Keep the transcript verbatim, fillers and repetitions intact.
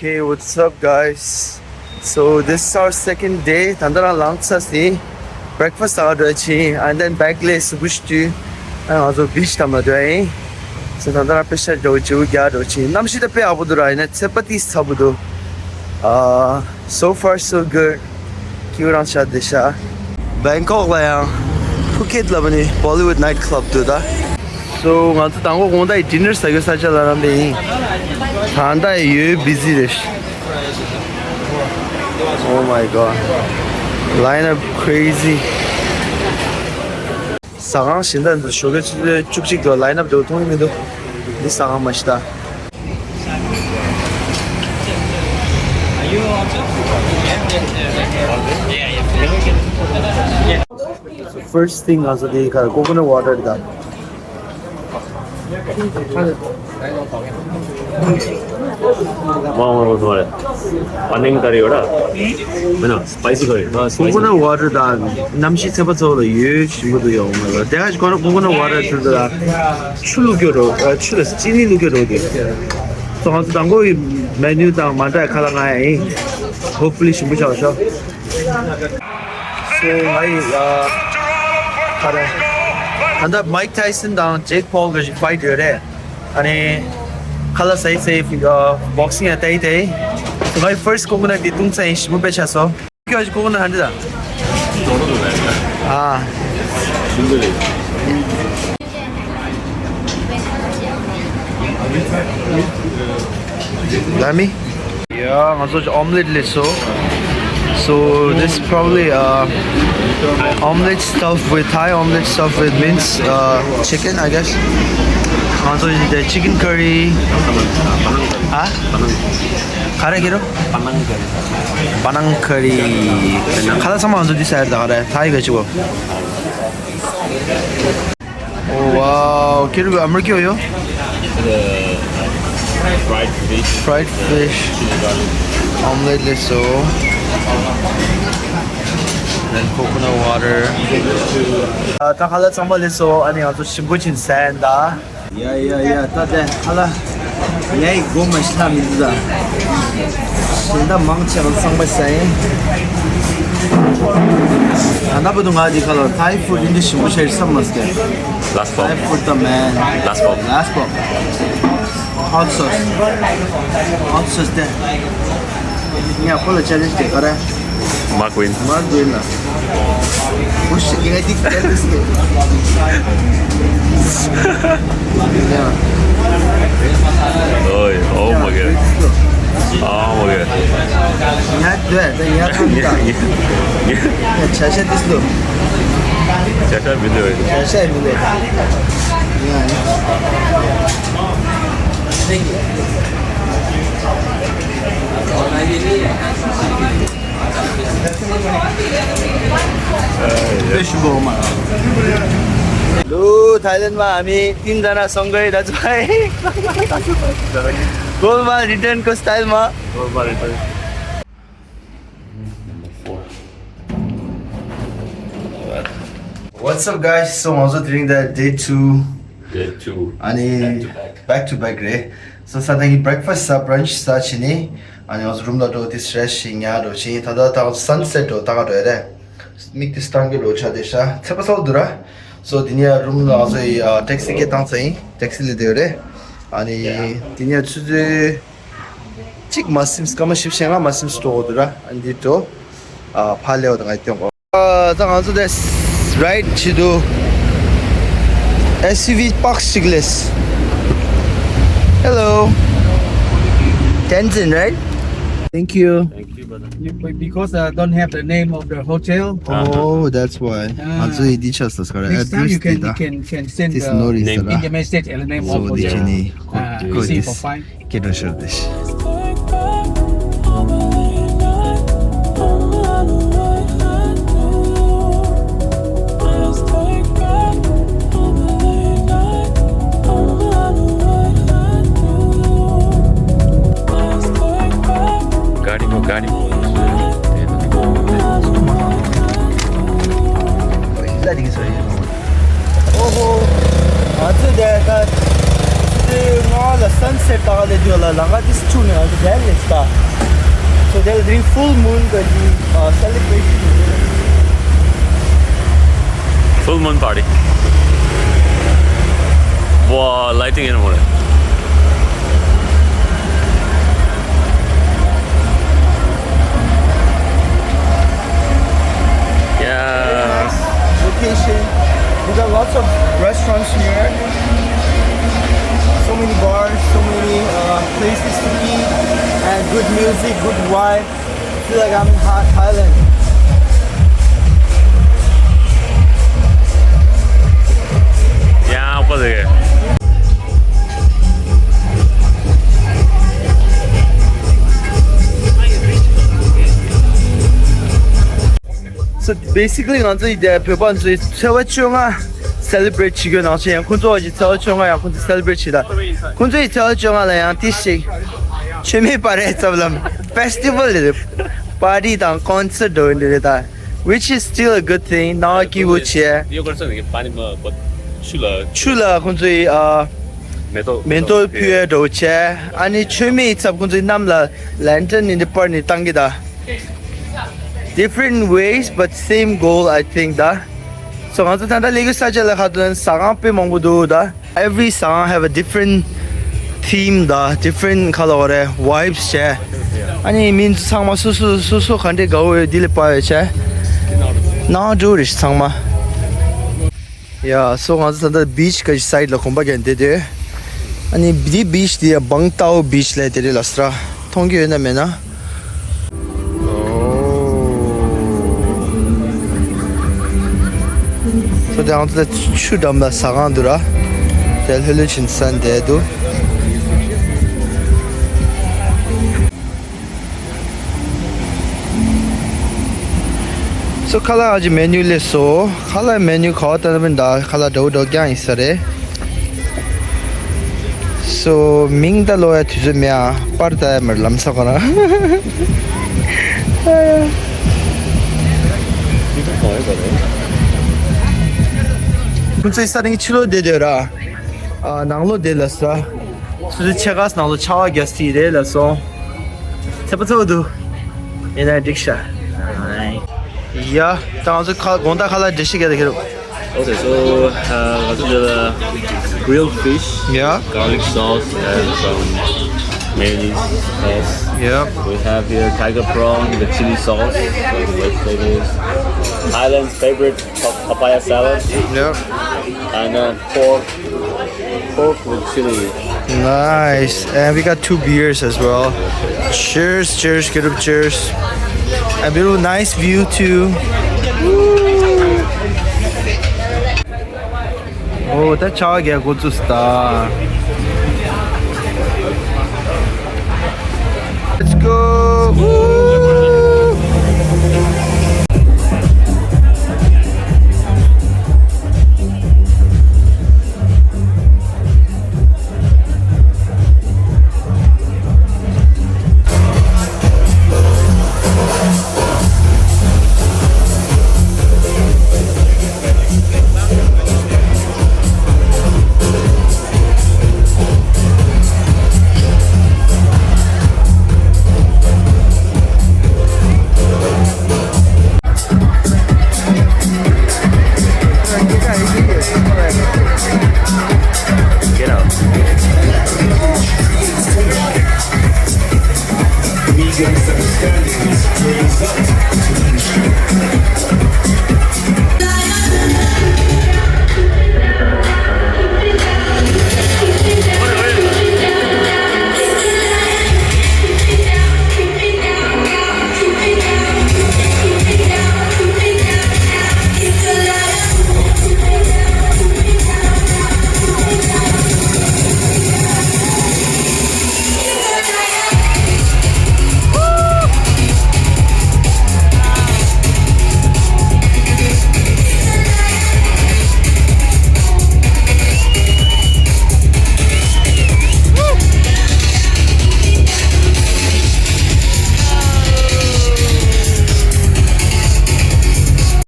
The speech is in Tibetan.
Hey, what's up, guys? So this is our second day. ད་ལྟ་རང་ལངས་ཚར་སོང་། Breakfast ཟ་ག་འགྲོ་ཡ་ཡིན། And then back ལ་སུ་བུ་ཤི་ཏུ། ཨ་ང་ཚོ་beach འགྲམ་ལ་འགྲོ་ཡ་ཡིན། So ད་ལྟ་རང་དཔེ་ཤ་འགྲོ་བྱིའུ་རྒྱག་འགྲོ་ཡ་ཡིན། གནམ་གཤིས་ད་དཔེ་ཡག་པོ་འདུག་ར། ཡིན་ན་ཚ་བ་ཏོག་ཙམ་ཚ་པོ་འདུག་ཨ། So far so good. ཁྱེད་རང་ཆ་བདེ་ཤག Bangkok ལ་ཡང་Phuket ལ་བ་ནི་Bollywood night club འདུག་ད། So ང་ཚོ་དང་པོ་དགོང་དག་གི་dinner ཟ་རྒྱུ་ས་ཆ་ལ་རམ་པ་ཡིན། ད་ལྟ་ཡོད་busy རེད། Oh my god. Line up crazy. ཟ་ཁང་གཞན་དག་ཚོ་ཞོགས་ཀའི་ཆུ་ཚོད་བཅུ་གཅིག་དུ་line up འདུག་མཐོང་གི་མི་འདུག་འདི་ཟ་ཁང་མ་གཞི་ད། First thing ང་ཚོ་འདི་ག་coconut water ད། Panang curry ཡོད་ར། མིན་ན་spicy curry. Coconut water ད་གནམ་གཤིས་ཚ་བ་ཚ་བ་ལ་ཡོད་ཞིམ་པོ་འདུག་ཡོང་མ་ལ། དེ་ཧ་coconut water ཚུལ་ད་ཆུ་བླུགས་རྒྱུ་རོ། ཆུ་ལ་ཅི་ནི་བླུགས་རྒྱུ་རོ་དེ། སོ་ང་ཚོ་དང་པོ་ཡི་menu དང་མ་འདྲ་ཁ་ལག་ང་ཡིན། Hopefully ཞིམ་པོ་ཆགས་ཤོག So ང་ཡི་ཨ་ཁ་རེ། ད་ལྟ་Mike Tyson དང་Jake Paul གི་fight ཡོད་རེད། ཨ་ནི་ཁ་ལག་ཟ་ཡི་ཟ་ཡི་boxing ཡང་ལྟ་ཡི་ལྟ་ཡི། So ང་ཡི་first coconut འདི་བཏུང་ཚར་ཡིན། ཞིམ་པོ་དཔེ་ཆགས་སོང་། ཁྱོད་ཀྱི་coconut ཧ་འདི་ད། ཨ། Let me. Yeah, ང་ཚོ་omelette སླེབས་སོང་། So this is probably uh, omelette stuffed with Thai omelette stuffed with mince uh, chicken, I guess. ང་ཚོ་the chicken curry. ཨ། ག་རེ་ཁྱེར་རོ། Panang curry. Panang curry. ཁ་ལག་ཚང་མ་ང་ཚོ་འདི་ཟ་ཡ་རེད་ད། ག་རེ་Thai ག་ཅི་བོ། Oh wow, ཁྱེད་རང་ཨ་མར་ཁྱོད་ཡོད། Fried fish. Fried fish. Omelette སླེབས་སོང་། And coconut water. ད་ཁ་ལག་ཚང་མ་སླེབས་སོང་། ཨ་ནི་ང་ཚོ་ཞིམ་པོ་ཅིག་ཟ་ཡིན་ད། ཡ་ཡ་ཡ། ད་དེ་ཁ་ལག་ངའི་མགོ་མ་ཤི་ལ་མི་འདུག་ད། གཞན་དག་མང་ཆེ་བ་ཚང་མ་ཟ་ཡིན། ད་ལྟ་བར་དུ་ང་འདི་ཁ་ལག་Thai food འདི་འདྲ་ཞིམ་པོ་ཞིག་བསམ་མ་སོང་། Last pop. Thai food the man. Last pop. Last pop. Hot sauce. Hot sauce དེ། ངས་ཁོ་ལ་challenge དེ་ག་རེ། མ་ཀུན། མ་ཀུན་ལ། ཨོ་ཤི་ངས་འདི་ཁྱེར་ཏེ་སྐྱེ། ཨོའི། Oh my god. Oh my god. ཉལ་འདོད་དེ་ཉལ་ཐང་ད། ཉལ་ཉལ་ཉལ། ཆ་ཤས་ཏིས་ལོ། ཆ་ཤས་མི་འདོད། ཆ་ཤས་མི་འདོད། ཉལ་ཉལ། Thank you. Hello, Thailand मा हामी तीनजना सँगै दाजुभाइ। गोलमाल return को style मा। What's up, guys? So, also during the day two. Day two. अनि back to back. Back to back རེད། So, ས་ད་གི་breakfast ས་brunch ས་ཕྱིན་ནི། ཨ་ནི་ང་ཚོ་རུམ་ལ་འགྲོ་དེ་fresh ཞིག་ཉལ་འགྲོ་ཕྱིན། ད་ལྟ་ད་sunset འགྲོ་ད་ག་འགྲོ་ཡ་རེད། མིག་དེ་སྟང་གི་འགྲོ་ཆ་དེ་ཤ་ཚེ་པ་སོགས་འདུག་ར། So དེ་ནས་རུམ་ལ་ང་ཚོ་ཡི་taxi གི་བཏང་ཚ་ཡིན། Taxi ལ་བསྡད་ཡོད་རེད། ཨ་ནི་དེ་ནས་ཆུ་ཚོད་གཅིག་མ་ཟིན་སྐར་མ་བཞི་བཅུ་ཞེ་ལྔ་མ་ཟིན་འགྲོ་འདུག་ར། ཨ་ནི་འགྲོ། ཨ་ཕ་ལེའོ་དང་ང་སྟོན་གོ། ད་ང་ཚོ་དེ་ride བྱེད་དུས་S U V པགས་ཤིག་ལས། Hello. Tenzin, right? Thank you. Thank you, brother. You, because uh, don't have the name of the hotel. Oh, that's why. ང་ཚོ་ཡི་འདི་ཆགས་སོང་ཟེར་ག་རེ། Address དེ་ད། This time you can, you can, can send the name. This no reason. In the message, uh, the name of the hotel. ཨ་ནི་ཅི་ནི་ཁོ་ཨ་ཁོ་སི་དེ་ཕོ་ཕའིན། སྐད་སྒྲོག་ཤོར་ཏེ། गाडीको गाडी ओहो, हजुर, त्यहाँ त ང་ལ་sunset ལྟ་ག་སླེབས་ཡོད་ལ། ལམ་ཁ་དེ་ཚོ་འཁྱུག་ནས་ང་ཚོ་རྒྱལ་ལས་ལྟ། So they're doing full moon གི་ཨ་celebration. Full moon party. Wow, lighting in the morning. Yeah. Location. We got lots of restaurants here. So many bars, so many uh, places to eat, and good music, good vibe. Feel like I'm in Tha- Thailand. Yeah, what the? So basically ང་ཚོ་ཡི་དེ་བོད་པ་ཚོའི་ཚེས་པ་བཅོ་ལྔ་celebrate བྱེད་དགོས་ནང་བཞིན། ཡང་ཁོང་ཚོ་བ་ཞིག་ཚེས་པ་བཅོ་ལྔ་ཡང་ཁོང་ཚོ་celebrate བྱེད་ད། ཁོང་ཚོ་ཡི་ཚེས་པ་བཅོ་ལྔ་ལ་ཡང་དེ་ཞིག་མཆོད་མེ་སྤར་རེས་ཚབ་ལམ་festival རེད། Party དང་concert འགྲོ་འདི་རེད་ད། Which is still a good thing. ནང་སྐྱིད་པོ་བྱས། ཆུ་ལ་ཁོང་ཚོ་ཡི་ཨ་མེ་ཏོག་མེ་ཏོག་ཕུལ་ཡས་འགྲོ་བྱས། ཨ་ནི་མཆོད་མེ་ཡི་ཚབ་ཁོང་ཚོ་ཡི་གནམ་ལ་lantern ནི་འདི་སྤར་ནི་བཏང་གི་ད། Different ways but same goal, I think, ད། So ང་ཚོ་ད་ལྟ་སླེབས་ས་ཆ་ལ་ཁ་ཐོན་ཟ་ཁང་དཔེ་མང་པོ་འདུག་ད། Every ཟ་ཁང་have a different theme ད། Different ཁ་ལ་བ་རེ་vibes བྱས། ཨ་ནི་མི་ཚང་མ་སོ་སོ་སོ་སོ་ག་འདྲས་དགའ་བོ་ཡོད་འདི་ལ་དཔའ་བོས་བྱས། ནང་འགྲོ་རེ་ཚང་མ། ཡ། So ང་ཚོ་ད་ལྟ་beach གི་side ལ་གོམ་པ་རྒྱག་བསྡད་དེ། ཨ་ནི་འདི་beach འདི་ཡ་Bang Tao beach ལབ་དེ་རེད་ལ་སྲ། མཐོང་གི་ཡོད་ན་མེད་ན། So དེ་ང་ཚོ་ད་ཆུ་འགྲམ་ལ་ཟ་ཁང་འདུག་ར། དེ་ལྷོད་ལྷོད་ཕྱིན་ས་འདས་འདུག So ཁ་ལག་ཨ་ཅི་menu སླེབས་སོང་། ཁ་ལག་menu ག་བ་ལྟ་ན་མིན་ད་ཁ་ལག་འདྲ་བོ་འདྲ་བོ་རྐྱང་ཡིན་ས་རེད། So མིང་ད་ལོ་ཡ་དུས་ཚོད་མེད་ཨ། པར་ད་ཡ་མར་ལམ་ས་ཁོ་རང་། ཁོང་ཚོའི་ས་རིང་ཕྱི་ལོགས་བསྡད་དེ་ར། ཨ་ནང་ལོགས་བསྡད་ལ་ས། སོ་སོའི་ཆས་ཀ་ནང་ལོགས་ཆར་པ་རྒྱག་སྲིད་རེད་ལ་སོང་། ཚེ་པ་ཚ་བོ་འདུག་ཡིན་ན་འགྲིག་ཤག་ཡ། ད་ང་ཚོ་ཁ་དགོང་དག་ཁ་ལག་འགྲེལ་བཤད་རྒྱག་ད་ཁྱེད་རོགས། Okay, so uh, ང་ཚོ་འདི་ལ་grilled fish, yeah, garlic sauce and some mayonnaise sauce. Yep. We have here tiger prawn with chili sauce, some red peppers, Thailand's favorite pa- papaya salad, yep, and uh, pork, pork with chili. Nice. And we got two beers as well. Cheers, cheers, get up, cheers. A beautiful, nice view too. Oh, that chaga go to star. Let's go.